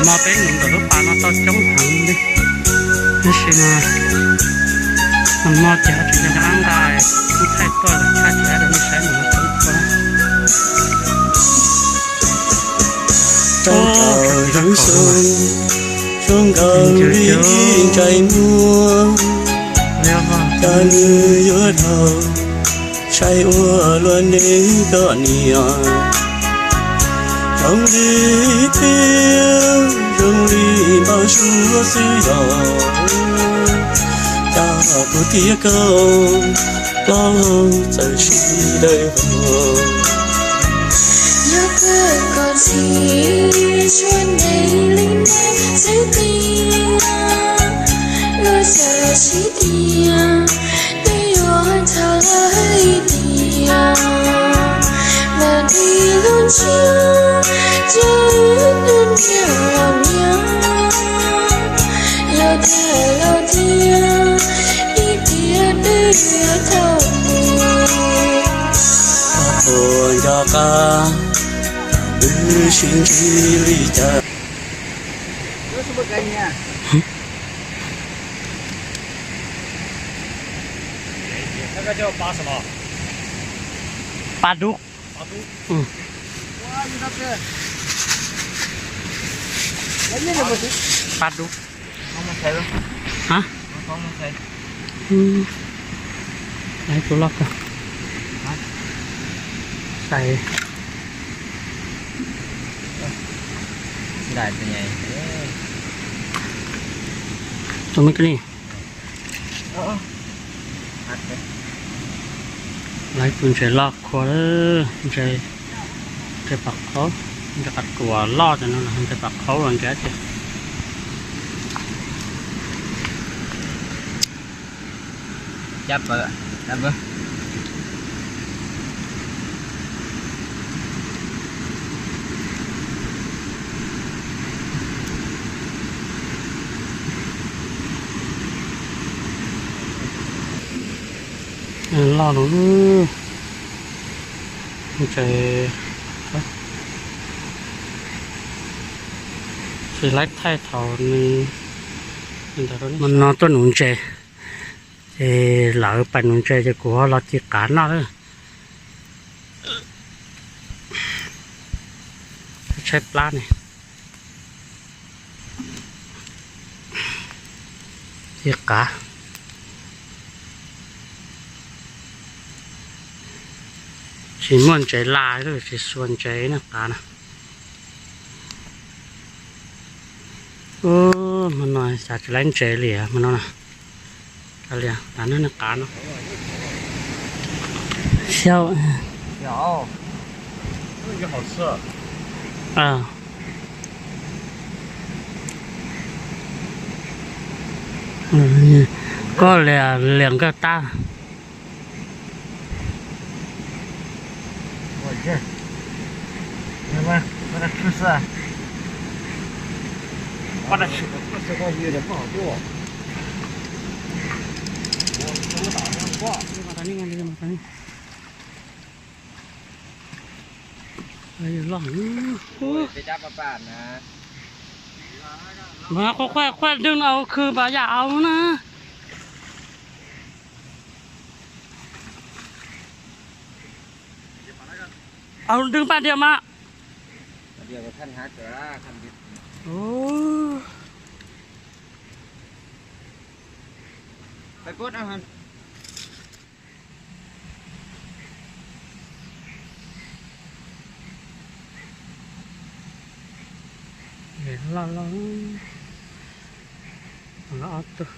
Hmo peb mus ntawm lub pas no tau coob heev li, tab sis mas nag hmo ces ho tsis nco qab nqa, kuv thaij tuaj lawm tshaj ces rau nej saib mus no coob kawg. Rau tau zoo xyoo, zoo nkaus li ntsais muag, cov nws yuav dhau, saib ua luaj neej kom niam. Zoo li tiag, zoo li npau suav xwb yog, cas kuv thiab koj plaub hau txawm sib daws vog. Yog koj kom txhim suav neeg li neeg xwb tiag, yuav txawm sib tiag, twb yuav txhaum lawm tiag. Mas tib lub ntsiab, cia wb niam los niam, yog tiag los tiag, ib tiam twb yuav tau mus. Puas nco qab wb sib ntsib li cas? Pab dub. Pab dub. Hab, tus loj kawg. Sai. Tus me kli. Lawv tus ntses loj khuav, ntses, ntses pam qhaub, ntses qas ruam loj no, ntses pam qhaub los ntses tias. Loj no, ntses, tsis laib thaij thaum nws, hmo no tuaj nuv ntses, ces lawv pais nuv ntses ces kuv ho los ci qav noj lawm. Tshaib plab ne. Ci qav, tsis muaj ntses laj, tsis xua ntses ne qav na. Hmo no xav tsis laib ntses li hmo no na. Li, tav no ne qav no. Xyaum. Koj liam nkawj tab. Mas qhuaj qhuaj qhuaj dwg au khw pas yam au na. Au dwg paj diam mas. Loj loj, ob tug.